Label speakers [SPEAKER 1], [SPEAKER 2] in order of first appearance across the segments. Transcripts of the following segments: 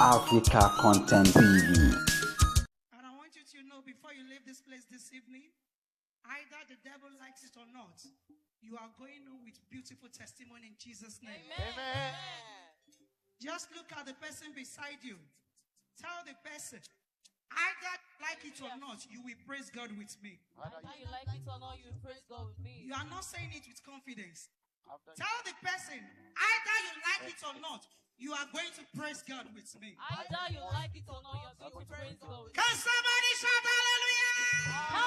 [SPEAKER 1] Africa Content TV.
[SPEAKER 2] And I want you to know before you leave this place this evening, either the devil likes it or not, you are going home with beautiful testimony in Jesus' name.
[SPEAKER 3] Amen.
[SPEAKER 2] Just look at the person beside you. Tell the person, either like it or not, you will praise God with me.
[SPEAKER 3] Either you like it or not, you will praise God with me.
[SPEAKER 2] You are not saying it with confidence. Tell the person, either you like it or not, you are going to praise God with me.
[SPEAKER 3] Either you like it or not, you are going to praise God with me.
[SPEAKER 2] Can somebody shout hallelujah?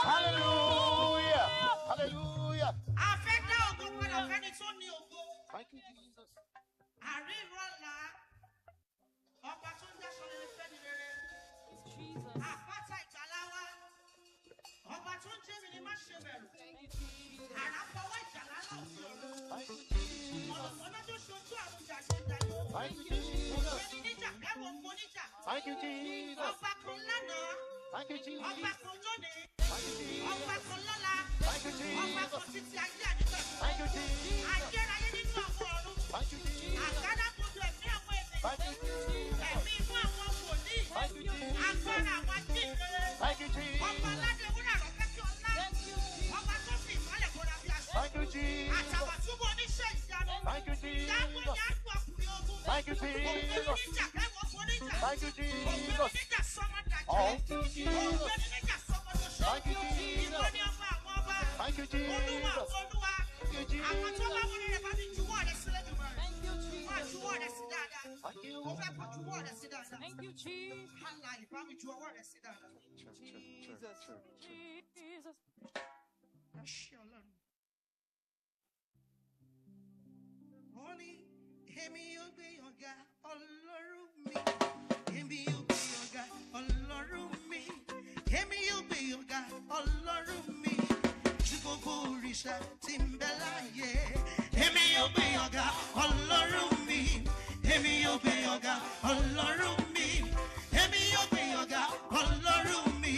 [SPEAKER 4] Hallelujah. Hallelujah.
[SPEAKER 2] A fẹ́ dá ògo padà fẹ́ni tó ní ògo.
[SPEAKER 4] Thank you, Jesus.
[SPEAKER 2] Àríran là, ọba tó ń dáṣọ rere fẹ́ni rere.
[SPEAKER 3] It's Jesus.
[SPEAKER 2] Àpáta ìgbàlà wa, ọba tó ń jẹ́ mi ni má ṣe bẹ̀rù.
[SPEAKER 3] Thank you, Jesus.
[SPEAKER 2] Àrá fọwọ́ ìjàlá náà sí ọ̀run.
[SPEAKER 4] Thank you, Jesus.
[SPEAKER 2] Mọ̀nàmọ́ná tó ṣojú àrùn jàṣẹ jàyò.
[SPEAKER 4] Thank you, Jesus.
[SPEAKER 2] Ògbéni níjà kẹ́wọ̀n ogun oníjà.
[SPEAKER 4] Thank you, Jesus.
[SPEAKER 2] Ọba kan lánàá,
[SPEAKER 4] Thank you, Jesus.
[SPEAKER 2] ọba kan lónìí,
[SPEAKER 4] Thank you, Jesus.
[SPEAKER 2] ọba kan lọ́la,
[SPEAKER 4] Thank you,
[SPEAKER 2] ọba
[SPEAKER 4] Jesus.
[SPEAKER 2] kan títí ayé àdìpẹ̀kun.
[SPEAKER 4] Thank you, Jesus.
[SPEAKER 2] Ayérayé nínú àwọn ọ̀run.
[SPEAKER 4] Thank you, Jesus.
[SPEAKER 2] Àgádágodo ẹ̀mí àwọn ènìyàn.
[SPEAKER 4] Thank you, Jesus.
[SPEAKER 2] Ẹ̀mí inú àwọn wòlíì.
[SPEAKER 4] Thank you, Jesus.
[SPEAKER 2] Agbára àwọn ajíhìnrere.
[SPEAKER 4] Thank you,
[SPEAKER 2] Ọba
[SPEAKER 4] Jesus.
[SPEAKER 2] aládé wúrà rọ̀fẹ́ kí ọlá.
[SPEAKER 3] Thank you, Jesus.
[SPEAKER 2] Ọba tó fi ìmọ́lẹ̀ bora bí aṣọ.
[SPEAKER 4] Thank you, Jesus.
[SPEAKER 2] Àtàbàtúbú oníṣẹ́ ìyanu.
[SPEAKER 4] Thank you,
[SPEAKER 2] Yágbó
[SPEAKER 4] Jesus.
[SPEAKER 2] yágbó ọkùnrin ogun.
[SPEAKER 4] Thank you,
[SPEAKER 2] Ògbéni
[SPEAKER 4] Jesus.
[SPEAKER 2] níjà kẹ́wọ̀n oníjà.
[SPEAKER 4] Thank you,
[SPEAKER 2] Ògbéni
[SPEAKER 4] Jesus.
[SPEAKER 2] níjà sọmọdàjẹ́.
[SPEAKER 4] Thank you, Jesus.
[SPEAKER 2] Ògbéni níjà sọmọdọ̀ṣọ́.
[SPEAKER 4] Thank you, Jesus.
[SPEAKER 2] Ìwọ ni ọba àwọn ọba.
[SPEAKER 4] Thank you,
[SPEAKER 2] Olúwa
[SPEAKER 4] Jesus.
[SPEAKER 2] àwọn olúwa.
[SPEAKER 4] Thank you,
[SPEAKER 2] Àwọn tó bá
[SPEAKER 4] Jesus.
[SPEAKER 2] wọlé rẹ̀ bá mi juwọ́ rẹ̀ sílẹ̀ jùmọ̀ rẹ̀.
[SPEAKER 3] Thank you,
[SPEAKER 2] Máa
[SPEAKER 3] Jesus.
[SPEAKER 2] juwọ́ rẹ̀ sí dáadáa.
[SPEAKER 4] Thank you.
[SPEAKER 2] Mo fẹ́ kó juwọ́ rẹ̀ sí dáadáa.
[SPEAKER 3] Thank you, Jesus.
[SPEAKER 2] Alàyè bá mi ju ọwọ́ rẹ̀ sí dáadáa.
[SPEAKER 3] Jesus. Jesus.
[SPEAKER 2] Ẹ ṣé Ọlọ́run. Wọ́n ní èmi yóò gbé ọ̀gá Ọlọ́run mi. Èmi yóò gbé ọ̀gá Ọlọ́run mi. Èmi yóò gbé ọ̀gá Ọlọ́run mi. Ju gbogbo òrìṣà tí ń bẹ láyé. Èmi yóò gbé ọ̀gá Ọlọ́run mi. Èmi yóò gbé ọ̀gá Ọlọ́run mi. Èmi yóò gbé ọ̀gá Ọlọ́run mi.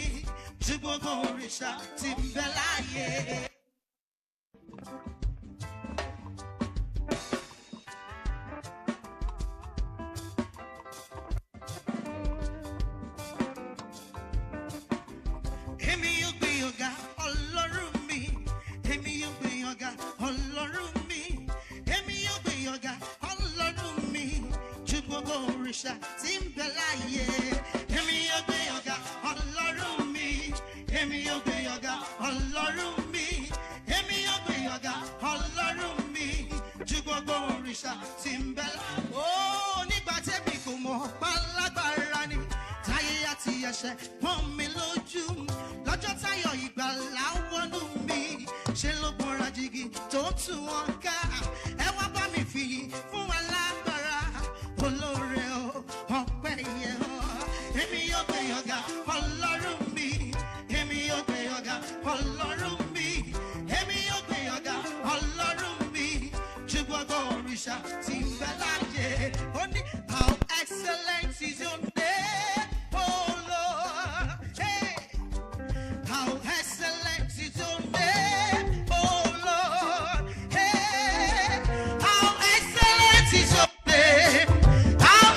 [SPEAKER 2] Ju gbogbo òrìṣà tí ń bẹ láyé. Èmi yóò gbé ọ̀gá Ọlọ́run mi. Èmi yóò gbé ọ̀gá Ọlọ́run mi. Èmi yóò gbé ọ̀gá Ọlọ́run mi. Ju gbogbo òrìṣà tí ń bẹ láyé. Èmi yóò gbé ọ̀gá Ọlọ́run mi. Èmi yóò gbé ọ̀gá Ọlọ́run mi. Èmi yóò gbé ọ̀gá Ọlọ́run mi. Ju gbogbo òrìṣà tí ń bẹ láyé. Ó nígbà tẹ́mi kò mọ̀ pálágbára ni táyé àti ẹ̀ṣẹ̀ pọ́n mi lójú lọ́jọ́ táyọ̀ ìgbàlà wọnú mi ṣe ló gbọ́ra jìgì tó tú wọn ká ẹ wá bá mi fìyìn fún alágbára olóore o ọpẹ́ yẹ o èmi yóò gbé ọ̀gá Ọlọ́run mi èmi yóò gbé ọ̀gá Ọlọ́run mi èmi yóò gbé ọ̀gá Ọlọ́run mi ju gbogbo òrìṣà tí ń bẹ láyé ó ní how excellent is your name, oh Lord. Hey. How excellent is your name, oh Lord. Hey, how excellent is your name. How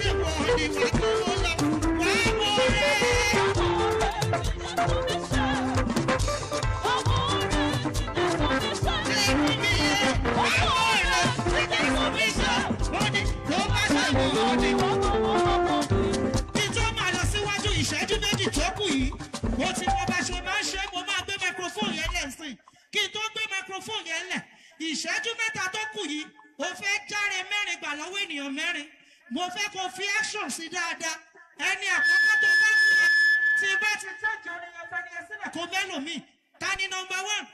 [SPEAKER 2] ṣe wọ̀ ni wàá gbowó lọ, wàá mọ̀ rẹ̀. Kí tó máa lọ síwájú ìṣẹ́jú méjì tó kù yìí, mo ti mọ bá ṣe máa ń ṣe, mo máa gbé microphone yẹn lẹ̀ sí. Kí n tó gbé microphone yẹn lẹ̀, ìṣẹ́jú mẹ́ta tó kù yìí, o fẹ́ járe mẹ́rin gbà lọ́wọ́ ènìyàn mẹ́rin. Mo fẹ́ kó fi action sí dáadáa. Ẹni àkọ́kọ́ tó bá ń gbà tí bá ti tẹ̀jọ́ orin yẹn fẹ́ni ẹ sílẹ̀ kó mẹ́lòmíì. Ta ni number one?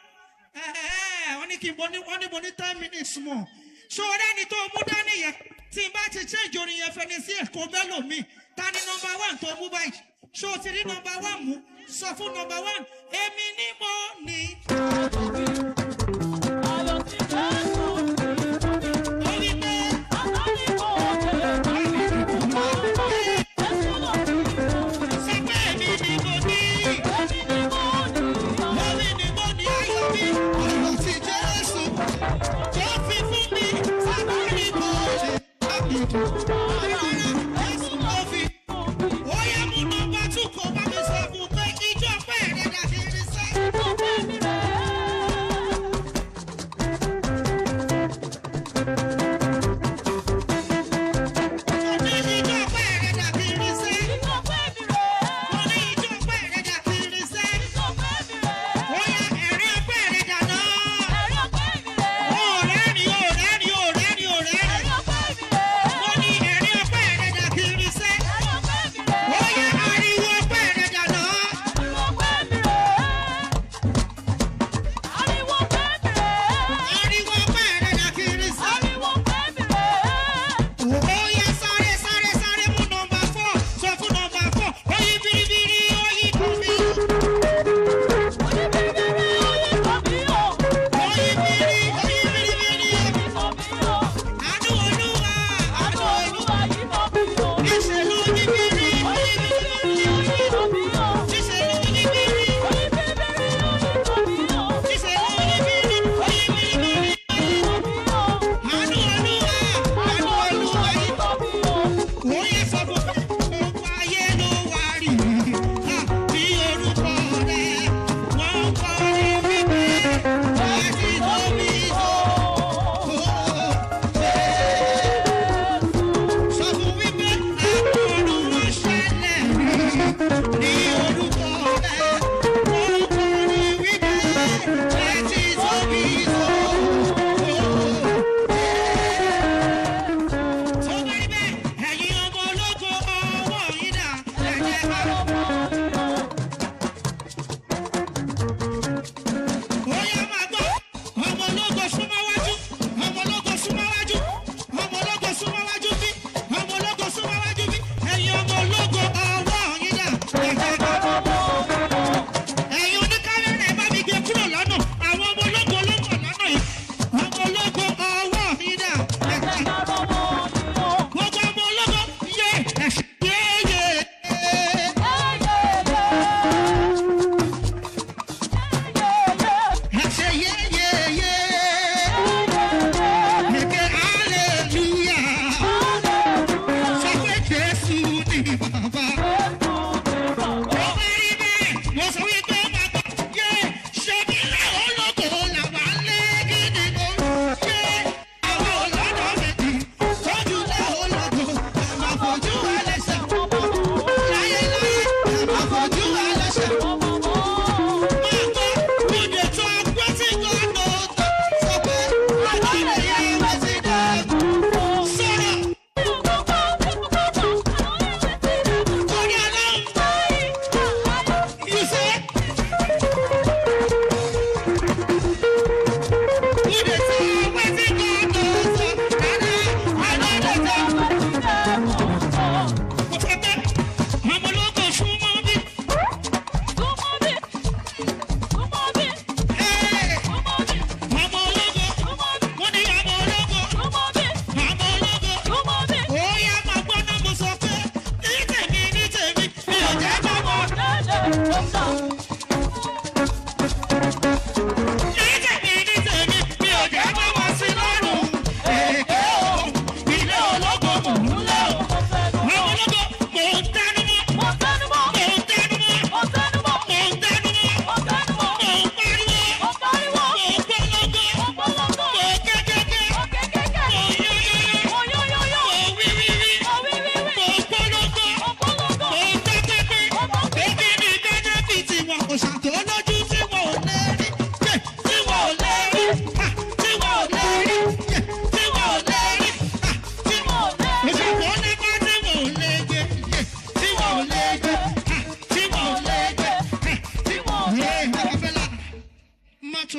[SPEAKER 2] Wọ́n ní kí n bo ní wọ́n ní mo ní 10 minutes more. So ọ̀rẹ́ ni tó mú dání yẹn tí n bá ti change orin yẹn fẹ́ni sí ẹ̀kọ́ mẹ́lòmíì. Ta ni number one tó mú báyìí? Ṣé o ti rí number one mú? Sọ fún number one, èmi ni mo ní. Ó wí pé sọ pé èmi ni mo ní. Èmi ni mo ní ayọ̀ mi. Ayọ̀ ti Jésù tó fi fún mi. Sábà ní mo ṣe. Jésù ló fi. Ó yẹ mú number two kó bá mi sọ fún pé ijó ọpẹ́ rẹ̀ dàbí irinṣẹ́. Mo ní ijó ọpẹ́ rẹ̀ dàbí irinṣẹ́. Mo ní ijó ọpẹ́ rẹ̀ dàbí irinṣẹ́. Ó yá ẹ̀rín ọpẹ́ rẹ̀ dànù. Ó rẹ́rìn, ó rẹ́rìn, ó rẹ́rìn, ó rẹ́rìn. Mo ní ẹ̀rín ọpẹ́ rẹ̀ dàbí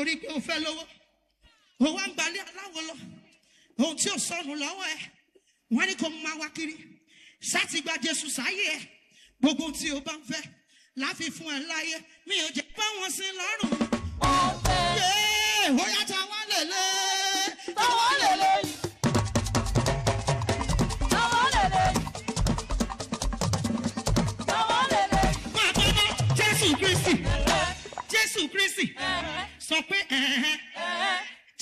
[SPEAKER 2] Torí pé o fẹ́ lówó, o wá ń gbalẹ̀ aláwọ̀ lọ, ohun tí ò sọnù lọ́wọ́ ẹ, wọ́n ní kó máa wá kiri. Sáti gba Jésù sáyé ẹ, gbogbo ohun tí o bá ń fẹ́ láfi fún ẹ láyé, mi ò jẹ́ bá wọn sí lọ́rùn. Yéé, ó yá ta wá lélẹ̀.
[SPEAKER 3] Táwọn lè lè yìí. Táwọn lè lè yìí. Táwọn lè lè yìí.
[SPEAKER 2] Máa bọ́ mọ́ Jésù Kristi, Jésù Kristi, sọ pé ẹ̀hẹ́n.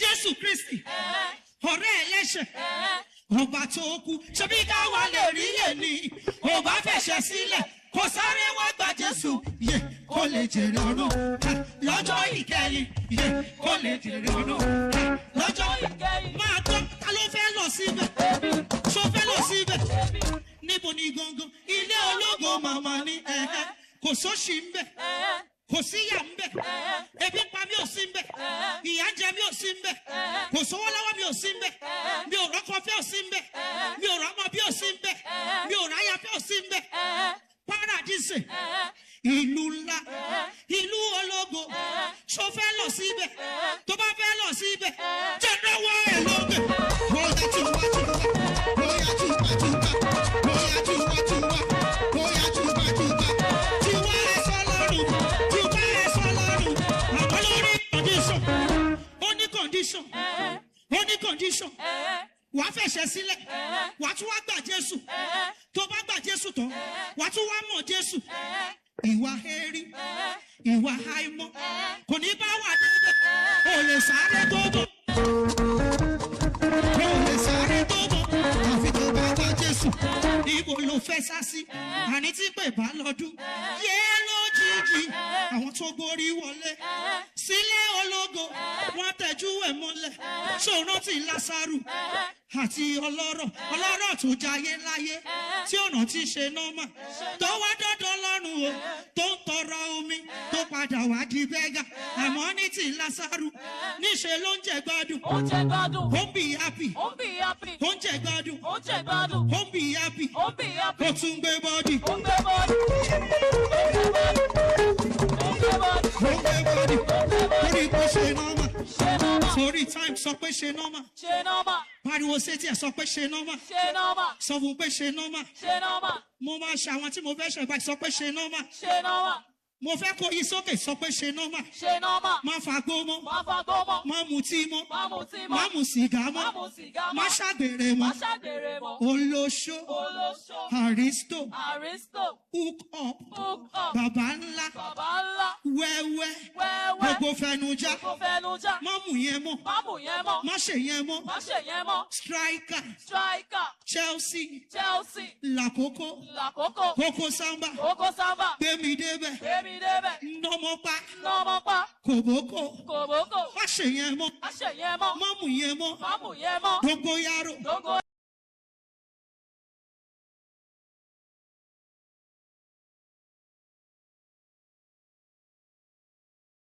[SPEAKER 2] Jésù Kristi, ọ̀rẹ́ ẹlẹ́ṣẹ̀, ọba tó kú, ṣebí káwa lè rí èní, ò bá fẹ̀ṣẹ̀ sílẹ̀, kò sáré wá gba Jésù, yé kó lè jèrè ọ̀run, ha, lọ́jọ́ ìkẹyìn, yé kó lè jèrè ọ̀run, ha, lọ́jọ́
[SPEAKER 3] Ìkẹyìn.
[SPEAKER 2] Máa gbọ́, ta ló fẹ́ lọ síbẹ̀? Ṣó fẹ́ lọ síbẹ̀? Níbo ni gangan? Ilé ológo màmá ni ẹ̀hẹ́, kò sóṣì ń bẹ̀, kò síyà ń bẹ̀, ebi ń pa mí ò sí ń bẹ̀, ìyà ń jẹ mí ò sí ń bẹ̀, kò sówó lọ́wọ́ mi ò sí ń bẹ̀, mi ò rọ́kọ fẹ́ ò sí ń bẹ̀, mi ò rọ́mọ bí ò sí ń bẹ̀, mi ò ráyà fẹ́ ò sí ń bẹ̀. Paradíṣe, ìlú ńlá, ìlú ológo, ṣó fẹ́ lọ síbẹ̀? Tó bá fẹ́ lọ síbẹ̀, jẹ́ lọ́wọ́ ẹ̀ lóge. Bóyá tiwa tiwa, bóyá tiwa tiwa, bóyá tiwa tiwa, bóyá tiwa tiwa, tiwa ẹ̀ sọ lọ́rùn, tiwa ẹ̀ sọ lọ́rùn, àwọn lórí condition, ó ní condition, ó ní condition, wàá fẹ̀ṣẹ̀ sílẹ̀, wàá tún wá gbà Jésù, tó bá gbà Jésù tán, wàá tún wá mọ̀ Jésù. Ìwà hẹ́rí, ìwà àìmọ́, kò ní bá wà débẹ̀, ò lè sáré tó bọ̀. Ò lè sáré tó bọ̀, àfi tó bá wá Jésù. Ibo ló fẹ́ sá sí? Àní tí pè bá lọ́dún. Yé lójijì, àwọn tó gborí wọlé. Sílé ológo, wọ́n tẹ̀jú ẹ̀ mọ́lẹ̀. Ṣé o rántí Lásárù àti ọlọ́rọ̀? Ọlọ́rọ̀ tó jayé láyé, tí ọ̀nà ti ṣe nọ́mà. Tó wá dọ́dọ̀ lọ́rùn o, tó ń tọrọ omi, tó padà wá di bẹ́gà. Àmọ́ ní ti Lásárù, níṣe ló ń jẹ gbádùn.
[SPEAKER 3] Ó ń jẹ gbádùn.
[SPEAKER 2] Ó ń bì happy,
[SPEAKER 3] Ó ń bì happy.
[SPEAKER 2] ó ń jẹ gbádùn,
[SPEAKER 3] Ó ń jẹ gbádùn.
[SPEAKER 2] ó ń bì happy,
[SPEAKER 3] Ó ń bì happy.
[SPEAKER 2] ó tún gbé bọ́dì.
[SPEAKER 3] Ó ń gbé bọ́ọ̀dì. Ó ń gbé bọ́ọ̀dì.
[SPEAKER 2] Ó ń gbé bọ́dì, torí pé ṣe nọ́mà.
[SPEAKER 3] Ṣé nọ́mà?
[SPEAKER 2] Torí time sọ pé ṣe nọ́mà.
[SPEAKER 3] Ṣé nọ́mà?
[SPEAKER 2] Pariwo sétí ẹ̀ sọ pé ṣe nọ́mà.
[SPEAKER 3] Ṣé nọ́mà?
[SPEAKER 2] Sọ fún pé ṣe nọ́mà.
[SPEAKER 3] Ṣé nọ́mà?
[SPEAKER 2] Mo máa ṣe àwọn tí mo fẹ́ ṣe báyìí sọ pé ṣe nọ́mà.
[SPEAKER 3] Ṣé nọ́mà?
[SPEAKER 2] Mo fẹ́ kó yí sókè sọ pé ṣe nọ́mà.
[SPEAKER 3] Ṣé nọ́mà?
[SPEAKER 2] Má fagbó mọ́,
[SPEAKER 3] Má fagbó mọ́.
[SPEAKER 2] má mutí mọ́,
[SPEAKER 3] Má mutí mọ́.
[SPEAKER 2] má mu sìgá
[SPEAKER 3] Má
[SPEAKER 2] mọ́,
[SPEAKER 3] mu sìgá
[SPEAKER 2] má
[SPEAKER 3] mọ́.
[SPEAKER 2] ṣàgbèrè
[SPEAKER 3] Má
[SPEAKER 2] mọ́.
[SPEAKER 3] ṣàgbèrè mọ́.
[SPEAKER 2] Olóṣó,
[SPEAKER 3] Olóṣó.
[SPEAKER 2] Aristo,
[SPEAKER 3] Aristo.
[SPEAKER 2] hook up,
[SPEAKER 3] Hook up.
[SPEAKER 2] bàbá ńlá,
[SPEAKER 3] Bàbá ńlá.
[SPEAKER 2] wẹ́wẹ́,
[SPEAKER 3] Wẹ́wẹ́.
[SPEAKER 2] gbogbo fẹnujá.
[SPEAKER 3] Kò fẹnu já.
[SPEAKER 2] Má mú yẹn mọ́,
[SPEAKER 3] Má mú yẹn mọ́.
[SPEAKER 2] má ṣe yẹn mọ́.
[SPEAKER 3] Má ṣe yẹn mọ́.
[SPEAKER 2] Striker,
[SPEAKER 3] Striker.
[SPEAKER 2] Chelsea,
[SPEAKER 3] Chelsea.
[SPEAKER 2] Làkókò,
[SPEAKER 3] Làkókò.
[SPEAKER 2] Kókó Samba,
[SPEAKER 3] Kókó Samba.
[SPEAKER 2] Gbémi débẹ̀,
[SPEAKER 3] Gbémi débẹ̀.
[SPEAKER 2] Nọ́mọ́pá,
[SPEAKER 3] Nọ́mọ́pá.
[SPEAKER 2] Kòbókò,
[SPEAKER 3] Kòbókò.
[SPEAKER 2] má ṣe yẹn mọ́,
[SPEAKER 3] Má ṣe yẹn mọ́.
[SPEAKER 2] má mú yẹn mọ́,
[SPEAKER 3] Má mú yẹn mọ́.
[SPEAKER 2] Dóngóyárò,
[SPEAKER 3] Dóngó